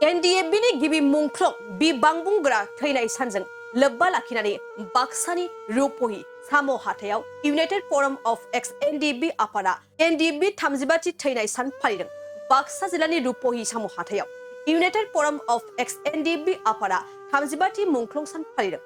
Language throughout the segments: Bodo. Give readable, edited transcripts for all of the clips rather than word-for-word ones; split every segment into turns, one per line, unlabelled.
NDFB ni गिबि मुंख्लं बिबांबुंग्रा थैनाय सानजों लोब्बा लाखिनानै बाक्सानि रुपहि साम' हाथायाव इउनाइटेड फराम अफ एक्स NDFB आफादा NDFB 35थि थैनाय सान फालिदों। बाक्सा जिल्लानि रुपहि साम' हाथायाव इउनाइटेड फराम अफ एक्स NDFB आफादा 35थि मुंख्लं सान फालिदों।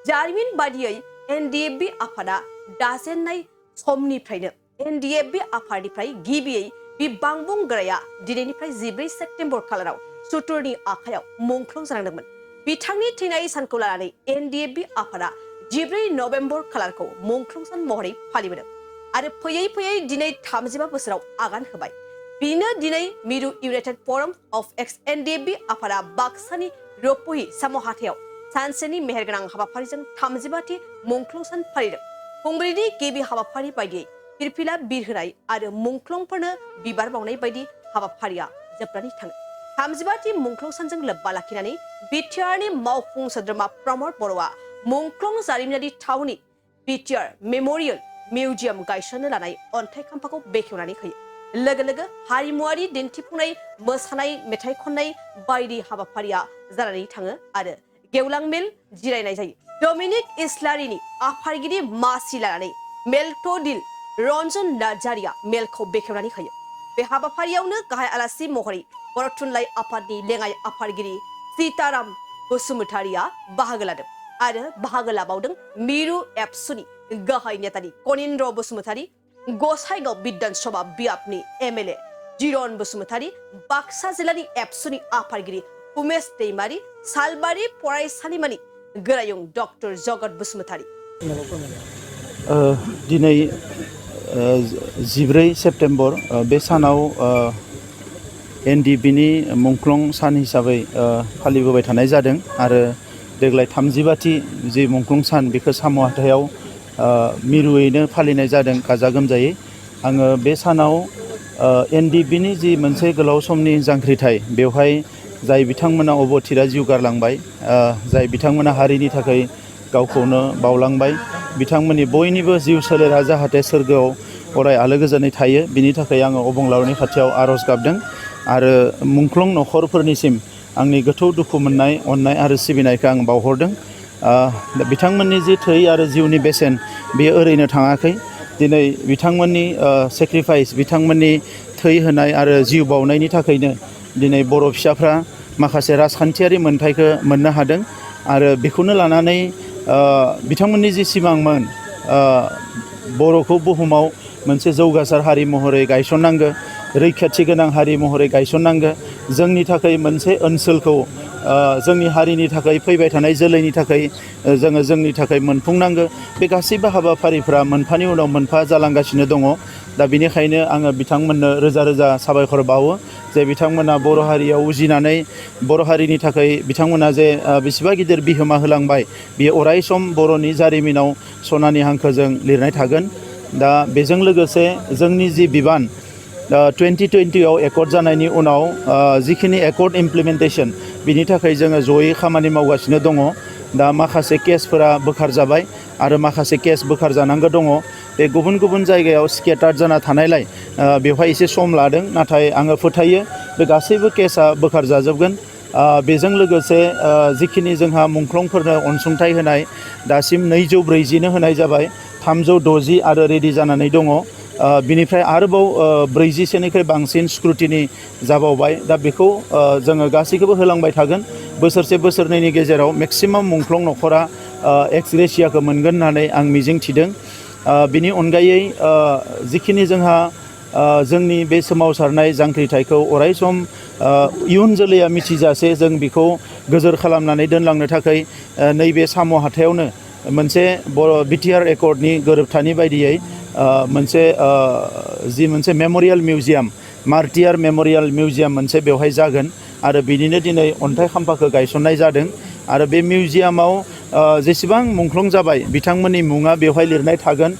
जारिमिन बादियै NDFB आफादा दाजेननाय समनिफ्रायनो NDFB आफादनिफ्राय गिबियै बिबांबुंग्राया दिनैनिफ्राय 14 सेप्तेम्बर खालाराव सुथुरनि आखायाव मुंख्लं जानांदोंमोन। बिथांनि थैनाय सानखौ लानानै NDFB आफादा 14 नभेम्बर खालारखौ मुंख्लं सान महरै फालिबोदों आरो फैयै फैयै दिनै 35 बोसोराव आगान होबाय। बिनो दिनै मिरु इउनाइटेड फराम अफ एक्स NDFB आफादा बाक्सानि रुपहि साम' हाथायाव सानसेनि मेहेरगोनां हाबाफारिजों 35थि मुंख्लं सान फालिदों। फुंबिलिनि गिबि हाबाफारि बायदियै फिरफिला बिरहोनाय आरो मुंख्लंफोरनो बिबार बावनाय बायदि हाबाफारिया जोबनानै थाङो। 35थि मुंख्लं सानजों लोब्बा लाखिनानै बिटिआरनि मावफुं सोद्रोमा प्रमद बर'आ मुंख्लं जारिमिनारि थावनि बिटिआर मेम'रियेल मिउजियाम गायसननो लानाय अन्थाइ खाम्फाखौ बेखेवनानै होयो। लोगो लोगो हारिमुआरि दिन्थिफुंनाय, मोसानाय, मेथाइ खननाय बायदि हाबाफारिया जानानै थाङो आरो गेवलां मेल जिरायनाय जायो। डमिनिक इस्लारिनि आफादगिरि मासि लानानै मेलथ'दिल रन्जन नार्जारिया मेलखौ बेखेवनानै होयो। बे हाबाफारियावनो गाहाय आलासि महरै बर' थुनलाइ आफादनि लेङाइ आफादगिरि सीताराम बसुमतारिया बाहागो लादों आरो बाहागो लाबावदों मिरु एबसुनि गाहाय नेतानि कनिन्द्र बसुमतारि, गसाइगाव बिधान सभा बियाबनि MLA जिरन बसुमतारि, बाक्सा जिल्लानि एबसुनि आफादगिरि उमेश दैमारि, सालबारि फरायसालिमानि गोरायुं डक्टर जगत बसुमतारि।
दिनै 14 सेप्तेम्बर बे सानाव NDFB नि मुंख्लं सान हिसाबै फालिबोबाय थानाय जादों आरो देग्लाय 35थि जि मुंख्लं सान बेखौ साम' हाथायाव मिरुयैनो फालिनाय जादों गाजा गोमजायै। आङो बे सानाव NDFB नि जि मोनसे गोलाव समनि जांख्रिथाय बेवहाय जाय बिथांमोना अबथिरा जिउ गारलांबाय, जाय बिथांमोना हारिनि थाखाय गावखौनो बावलांबाय, बिथांमोननि बयनिबो जिउ सोलेरा जाहाथे सोरगोआव अराय आलो गोजोनै थायो बिनि थाखाय आङो अबंलावरिनि खाथियाव आर'ज गाबदों आरो मुंख्लं नखरफोरनिसिम आंनि गोथौ दुखु मोननाय, अननाय आरो सिबिनायखौ आं बावहरदों। बिथांमोननि जि थै आरो जिउनि बेसेन बेयो ओरैनो थाङाखै। दिनै बिथांमोननि सेक्रिफाइस, बिथांमोननि थै होनाय आरो जिउ बावनायनि थाखायनो दिनै बर' फिसाफ्रा माखासे राजखान्थियारि मोनथायखौ मोननो हादों आरो बेखौनो लानानै बिथांमोननि जि सिमांमोन बर'खौ बुहुमाव मोनसे जौगासार हारि महरै गायसननांगो, रैखाथि गोनां हारि महरै गायसननांगो, जोंनि थाखाय मोनसे ओनसोलखौ जोंनि हारिनि थाखाय फैबाय थानाय जोलैनि थाखाय जोङो जोंनि थाखाय मोनफुंनांगो। बे गासैबो हाबाफारिफ्रा मोनफानि उनाव मोनफा जालांगासिनो दङ। दा बेनिखायनो आङो बिथांमोननो रोजा रोजा साबायखर बावो जे बिथांमोना बर' हारियाव उजिनानै बर' हारिनि थाखाय बिथांमोना जे बेसेबा गिदिर बिहोमा होलांबाय, बियो अराय सम बर'नि जारिमिनाव सनानि हांखोजों लिरनाय थागोन। दा बेजों लोगोसे जोंनि जि बिबान 2020आव एकर्ड जानायनि उनाव जिखिनि एकर्ड इमप्लिमेन्टेसन बिनि थाखाय जोङो जयै खामानि मावगासिनो दङ। दा माखासे केसफोरा बोखारजाबाय आरो माखासे केस बोखारजानांगौ दङ। बे गुबुन गुबुन जायगायाव स्केटार्ड जाना थानायलाय बेवहाय एसे सम लादों, नाथाय आङो फोथायो बे गासैबो केसा बोखारजाजोबगोन। बेजों लोगोसे जिखिनि जोंहा मुंख्लंफोरनो अनसुंथाइ होनाय दासिम 240नो होनाय जाबाय, 360 आरो रेडि जानानै दङ। बिनिफ्राय आरोबाव 40सोनिख्रुइ बांसिन स्क्रुटिनि जाबावबाय। दा बेखौ जोङो गासैखौबो होलांबाय थागोन। बोसोरसे बोसोरनैनि गेजेराव मेक्सिमाम मुंख्लं नखरा एक्स ग्रेसियाखौ मोनगोन होननानै आं मिजिं थिदों। बिनि अनगायै जिखिनि जोंहा जोंनि बे सोमावसारनाय जांख्रिथायखौ अराय सम इयुन जोलैया मिथिजासे जों बेखौ गोजोर खालामनानै दोनलांनो थाखाय नैबे साम' हाथायावनो मोनसे बर' बिटिआर एकर्डनि गोरोबथानि बायदियै मोनसे मेम'रियेल मिउजियाम, मार्टियार मेम'रियेल मिउजियाम मोनसे बेवहाय जागोन आरो बिनिनो दिनै अन्थाइ खाम्फाखौ गायसननाय जादों आरो बे मिउजियामाव जेसेबां मुंख्लं जाबाय बिथांमोननि मुङा बेवहाय लिरनाय थागोन।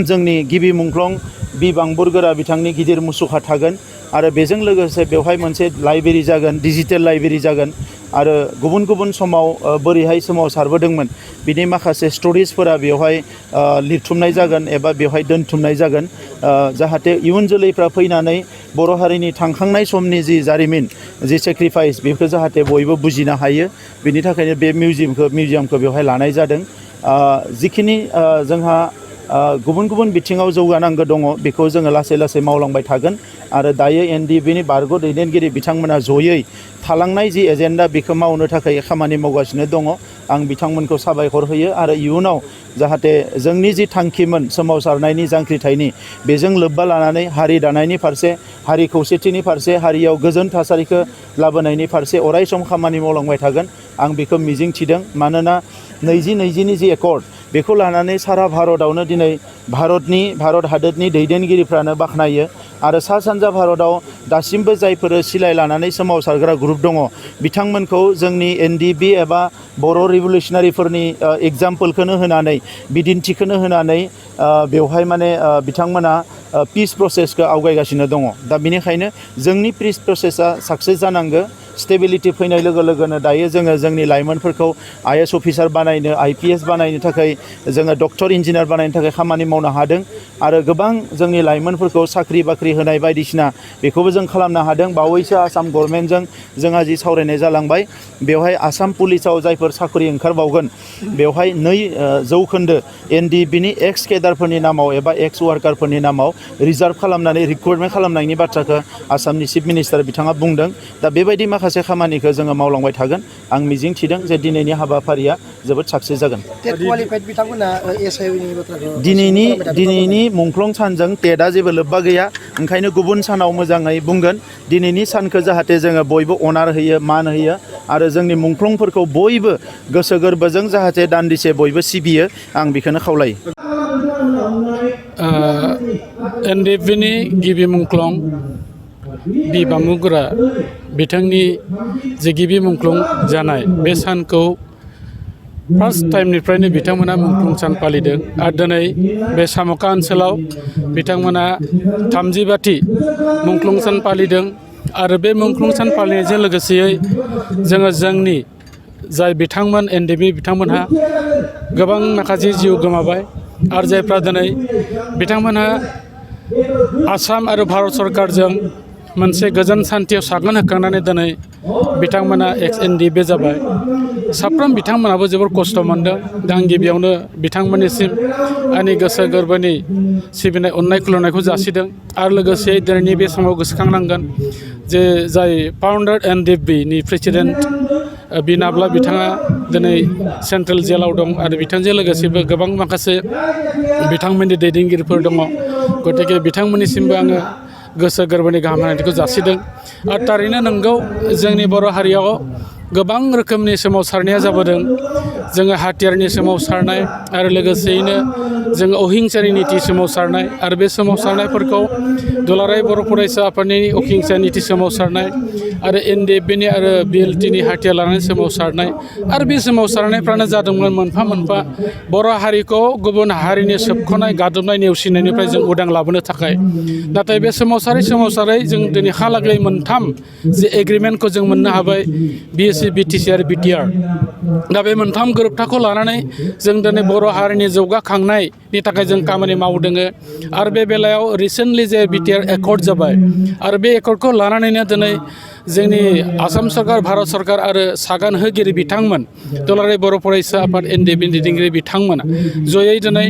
जोंनि गिबि मुंख्लं बि बांबुरगोरा बिथांनि गिदिर मुसुखा थागोन आरो बेजों लोगोसे बेवहाय मोनसे लाइब्रेरि जागोन, डिजिटेल लाइब्रेरि जागोन आरो गुबुन गुबुन समाव बोरैहाय सोमावसारबोदोंमोन बिनि माखासे स्ट'रिजफोरा बेवहाय लिरथुमनाय जागोन एबा बेवहाय दोनथुमनाय जागोन, जाहाथे इयुन जोलैफ्रा फैनानै बर' हारिनि थांखांनाय समनि जि जारिमिन जि सेक्रिफाइस बेखौ जाहाथे बयबो बुजिनो हायो बिनि थाखायनो बे मिउजियामखौ बेवहाय लानाय जादों। जिखिनि जोंहा गुबुन गुबुन बिथिङाव जौगानांगौ दङ बेखौ जोङो लासै लासै मावलांबाय थागोन आरो दायो NDFBनि बारग' दैदेनगिरि बिथांमोना जयै थालांनाय जि एजेन्डा बेखौ मावनो थाखाय खामानि मावगासिनो दङ। आं बिथांमोनखौ साबायखर होयो आरो इयुनाव जाहाथे जोंनि जि थांखिमोन सोमावसारनायनि जांख्रिथायनि बेजों लोब्बा लानानै हारि दानायनि फारसे हारि खौसेथिनि फारसे हारियाव गोजोन थासारिखौ लाबोनायनि फारसे अराय सम खामानि मावलांबाय थागोन आं बेखौ मिजिंथिदों। मानोना 2020नि जि एकर्ड बेखौ लानानै सारा भारतआवनो दिनै भारत हादोरनि दैदेनगिरिफ्रानो बाख्नायो आरो सा सानजा भारतआव दासिमबो जायफोर सिलाय लानानै सोमावसारग्रा ग्रुप दङ बिथांमोनखौ जोंनि NDFB एबा बर' रिभलिउसनारिफोरनि एग्जाम्पोलखौनो होनानै बिदिन्थिखौनो होनानै बेवहाय माने बिथांमोना पिस प्रसेसखौ आवगायगासिनो दङ। दा बेनिखायनो जोंनि पिस प्रसेसा साक्सेस जानांगौ। स्टेबिलिटि फैनाय लोगो लोगोनो दायो जोङो जोंनि लाइमोनफोरखौ IAS अफिसार बानायनो IPS बानायनो थाखाय जोङो डक्टर इन्जिनियार बानायनो थाखाय खामानि मावनो हादों आरो गोबां जोंनि लाइमोनफोरखौ साख्रि बाख्रि होनाय बायदिसिना बेखौबो जों खालामनो हादों। बावैसो आसाम गभर्नमेन्टजों जोंहा जि सावरायनाय जालांबाय बेवहाय आसाम पुलिसाव जायफोर साख्रि ओंखारबावगोन बेवहाय 2% NDFBनि एक्स केडारफोरनि नामाव एबा एक्स वार्कारफोरनि नामाव रिजार्भ खालामनानै रिक्रुटमेन्ट खालामनायनि बाथ्राखौ आसामनि चिफ मिनिस्टार बिथाङा बुंदों। दा बेबायदि माखासे खामानिखौ जोङो मावलांबाय थागोन। आं मिजिं थिदों जे दिनैनि हाबाफारिया जोबोद साक्सेस जागोन। दिनैनि मुंख्लं सानजों टेटआ जेबो लोब्बा गैया ओंखायनो गुबुन सानाव मोजाङै बुंगोन। दिनैनि सानखौ जाहाथे जोङो बयबो अनार होयो मान होयो आरो जोंनि मुंख्लंफोरखौ बयबो गोसो गोरबोजों जाहाथे दान्दिसे बयबो सिबियो आं बेखौनो खावलायो।
NDFBनि गिबि मुंख्लं बि बामुगुरा बिथांनि जे गिबि मुंख्लं जानाय बे सानखौ फार्स्ट टाइमनिफ्रायनो बिथांमोना मुंख्लं सान फालिदों आरो दिनै बे साम'खा ओनसोलाव बिथांमोना 30बाथि मुंख्लं सान फालिदों आरो बे मुंख्लं सान फालिनायजों लोगोसेयै जोङो जोंनि जाय बिथांमोन NDFB बिथांमोनहा गोबां माखासे जिउ गोमाबाय आरो जायफ्रा दिनै बिथांमोनहा आसाम आरो भारत सरकारजों मोनसे गोजोन सान्थियाव सागोन होखांनानै दिनै बिथांमोना एक्स NDFB जाबाय। साफ्रोम बिथांमोनाबो जोबोर खस्थ' मोनदों। दा आं गिबियावनो बिथांमोननिसिम आंनि गोसो गोरबोनि सिबिनाय अननाय खुलुमनायखौ जासिदों आरो लोगोसे दिनैनि बे समाव गोसोखांनांगोन जे जाय फाउन्डार NDFBनि प्रेसिडेन्ट बिनाब्ला बिथाङा दिनै सेन्ट्रेल जेलाव दं आरो बिथांजों लोगोसेबो गोबां माखासे बिथांमोननि दैदेनगिरिफोर दङ। गतिके बिथांमोननिसिमबो आङो गोसो गोरबोनि गाहाम हामलायनायखौ जासिदों आरो थारैनो नंगौ जोंनि बर' हारियाव गोबां रोखोमनि सोमावसारनाया जाबोदों। जोङो हाथियारनि सोमावसारनाय आरो लोगोसेयैनो जोङो अहिंसानि निति सोमावसारनाय आरो बे सोमावसारनायफोरखौ दुलाराय बर' फरायसा आफादनि अहिंसा निति सोमावसारनाय आरो NDFBनि आरो BLTनि हाथियार लानानै सोमावसारनाय आरो बे सोमावसारनायफ्रानो जादोंमोन मोनफा मोनफा बर' हारिखौ गुबुन हारिनि सोबख'नाय गादबनाय नेवसिनायनिफ्राय जों उदां लाबोनो थाखाय। नाथाय बे सोमावसारै जों दिनैहालागै मोनथाम जे एग्रिमेन्टखौ जों मोननो हाबाय BSC BTC आरो BTR। दा बे मोनथाम गोरोबथाखौ लानानै जों दिनै बर' हारिनि जौगाखांनायनि थाखाय जों खामानि मावदों आरो बे बेलायाव रिसेन्टलि जे BTR एकर्ड जाबाय आरो बे एकर्डखौ लानानैनो दिनै जोंनि आसाम सरकार भारत सरकार आरो सागान होगिरि बिथांमोन दुलाराय बर' फरायसा आफाद NDFB दैदेनगिरि बिथांमोना जयै दिनै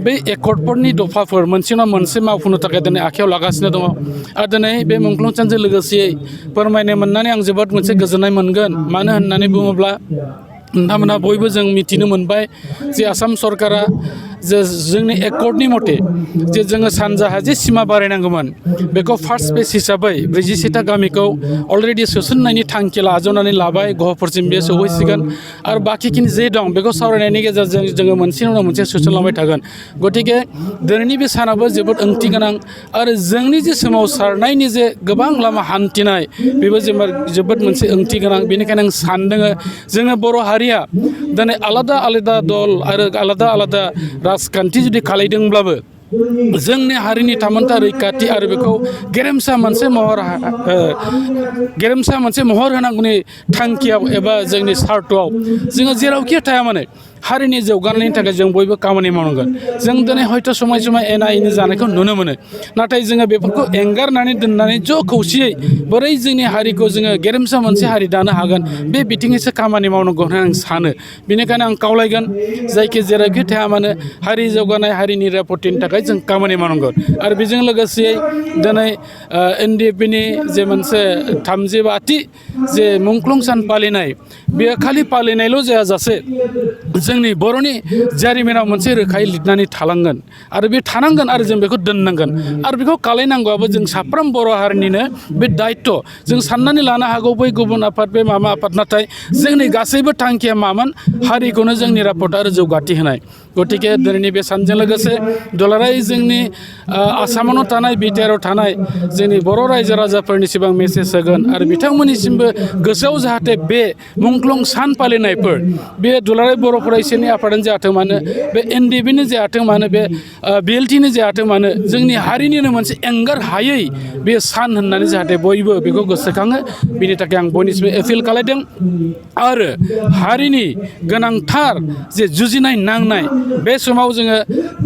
बै एकर्डफोरनि दफाफोर मोनसे नङा मोनसे मावफुंनो थाखाय दिनै आखायाव लागासिनो दङ आरो दिनै बे मुंख्लं सानजों लोगोसेयै फोरमायनो मोननानै आं जोबोद मोनसे गोजोननाय मोनगोन। मानो होननानै बुङोब्ला नोंथांमोनहा बयबो जों मिथिनो मोनबाय जे आसाम सरकारा जे जोंनि एकर्डनि मथे जे जोङो सानजाहा जे सिमा बारायनांगौमोन बेखौ फार्स्ट फेज हिसाबै 47था गामिखौ अलरेडि सोसननायनि थांखि आजावनानै लाबाय। गहपुरसिम बे सौहैसिगोन आरो बाखिखिनि जे दं बेखौ सावरायनायनि गेजेरजों जोङो मोनसे उनाव मोनसे सोसनलांबाय थागोन। गतिके दिनैनि बे सानाबो जोबोद ओंथि गोनां आरो जोंनि जे सोमावसारनायनि जे गोबां लामा हान्थिनाय बेबो जोबोद मोनसे ओंथि गोनां। बेनिखायनो आं सानदों जोङो बर' हारिया दिनै आलादा आलादा दल आरो आलादा आलादा राजखान्थि जुदि खालायदोंब्लाबो जोंनि हारिनि थामोनथा रैखाथि आरो बेखौ गेरेमसा मोनसे महर होनांगौनि थांखियाव एबा जोंनि सार्थआव जोङो जेरावखि थाया मानो हारिनि जौगानायनि थाखाय जों बयबो खामानि मावनांगोन जों दिनै हयथ' समाय समाय एना एनि जानायखौ नुनो मोनो नाथाय जोङो बेफोरखौ एंगारनानै दोननानै ज' खौसेयै बोरै जोंनि हारिखौ जोङो गेरेमसा मोनसे हारि दानो हागोन बे बिथिङैसो खामानि मावनांगौ होननानै आं सानो बेनिखायनो आं खावलायगोन जायखि जेरावखि थाया मानो हारि जौगानाय हारिनि निरापत्तिनि थाखाय जों खामानि मावनांगोन आरो बेजों लोगोसे दिनै NDFBनि जे मोनसे 35थि जे मुंख्लं सान फालिनाय बेयो खालि फालिनायल' जायाजासे जोंनि बर'नि जारिमिनाव मोनसे रोखायै लिरनानै थालांगोन आरो बे थानांगोन आरो जों बेखौ दोननांगोन आरो बेखौ खालायनांगौआबो जों साफ्रोम बर' हारिनिनो बे दायित्व जों साननानै लानो हागौ बै गुबुन आफाद बे माबा आफाद नाथाय जोंनि गासैबो थांखिया मामोन हारिखौनो जों निरापद आरो जौगाथि होनाय गतिके दिनैनि बे सानजों लोगोसे दुलाराय जोंनि आसामावनो थानाय बिटिआरआव थानाय जोंनि बर' रायजो राजाफोरनिसिम आं मेसेज होगोन आरो बिथांमोननिसिमबो गोसोआव जाहाथे बे मुंख्लं सान फालिनायफोर बे दुलाराय बर' फरायसानि आफादानो जाथों मानो बे NDFBनि जाथों मानो बे BLTनि जाथों मानो जोंनि हारिनिनो मोनसे एंगार हायै बे सान होननानै जाहाथे बयबो बेखौ गोसोखाङो बिनि थाखाय आं बयनिसिमबो एपिल खालायदों आरो हारिनि गोनांथार जे जुजिनाय नांनाय बे समाव जोङो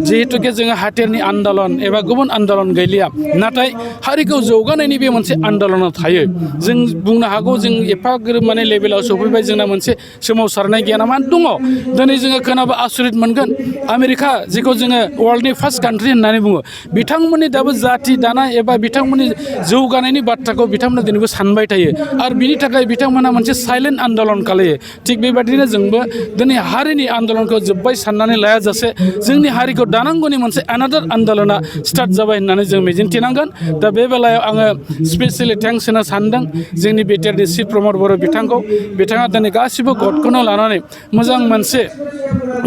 जिहेतुके जोङो हाथियारनि आन्दलन एबा गुबुन आन्दलन गैलिया नाथाय हारिखौ जौगानायनि बे मोनसे आन्दलनाव थायो जों बुंनो हागौ जों एफा गोरोबनाय लेभेलाव सफैबाय जोंना मोनसे सोमावसारनाय गियाना मा दङ दिनै जोङो खोनाबा आसरित मोनगोन आमेरिका जेखौ जोङो वर्ल्डनि फार्स्ट कान्ट्रि होननानै बुङो बिथांमोननि दाबो जाथि दानाय एबा बिथांमोननि जौगानायनि बाथ्राखौ बिथांमोना दिनैबो सानबाय थायो आरो बिनि थाखाय बिथांमोना मोनसे साइलेन्ट आन्दलन खालायो थिग बेबायदिनो जोंबो दिनै हारिनि आन्दलनखौ जोब्बाय साननानै लायाजासे जोंनि हारिखौ दानांगौनि मोनसे एनादार आन्दलना स्टार्ट जाबाय होननानै जों मिजिंथिनांगोन दा बे बेलायाव आङो स्पेसियेलि थेंक्स होनो सानदों जोंनि बिटिआरनि चिफ प्रमद बर' बिथांखौ बिथाङा दिनै गासिबो गदखौनो लानानै मोजां मोनसे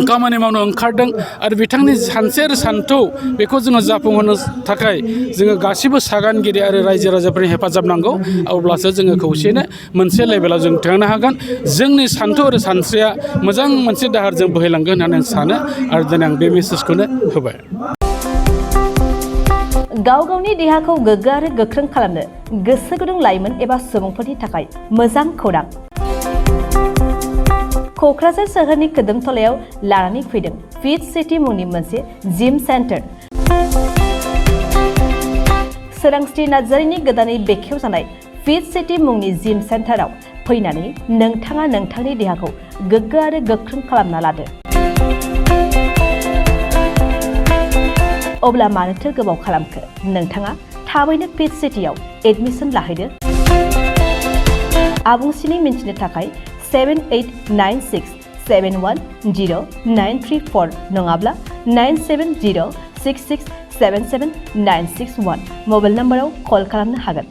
खामानि मावनो ओंखारदों आरो बिथांनि सानसे आरो सानथौ बेखौ जोङो जाफुंहोनो थाखाय जोङो गासिबो सागानगिरि आरो रायजो राजाफोरनि हेफाजाब नांगौ अब्लासो जोङो खौसेयैनो मोनसे लेभेलाव जों थांनो हागोन जोंनि सानथौ आरो सानस्रिया मोजां मोनसे दाहारजों बोहैलांगोन होननानै आं सानो आरो दिनै आं बे मेसेजखौनो होबाय
गाव गावनि देहाखौ गोग्गो आरो गोख्रों खालामनो गोसो गुदुं लाइमोन एबा सुबुंफोरनि थाखाय मोजां खौरां क'क्राझार सोहोरनि खोदोमथलायाव लानानै फैदों फिट सिटी मुंनि मोनसे जिम सेन्टार सोरांस्रि नार्जारिनि गोदानै बेखेवजानाय फिट सिटी मुंनि जिम सेन्टाराव फैनानै नोंथाङा नोंथांनि देहाखौ गोग्गो आरो गोख्रों खालामना लादो अब्ला मानोथो गोबाव खालामखो नोंथाङा थाबैनो फिट सिटीआव एडमिसन लाहैदो आबुंसिनै मिन्थिनो थाखाय 7896710934 नङाब्ला 9706677961 मबाइल नम्बराव कल खालामनो हागोन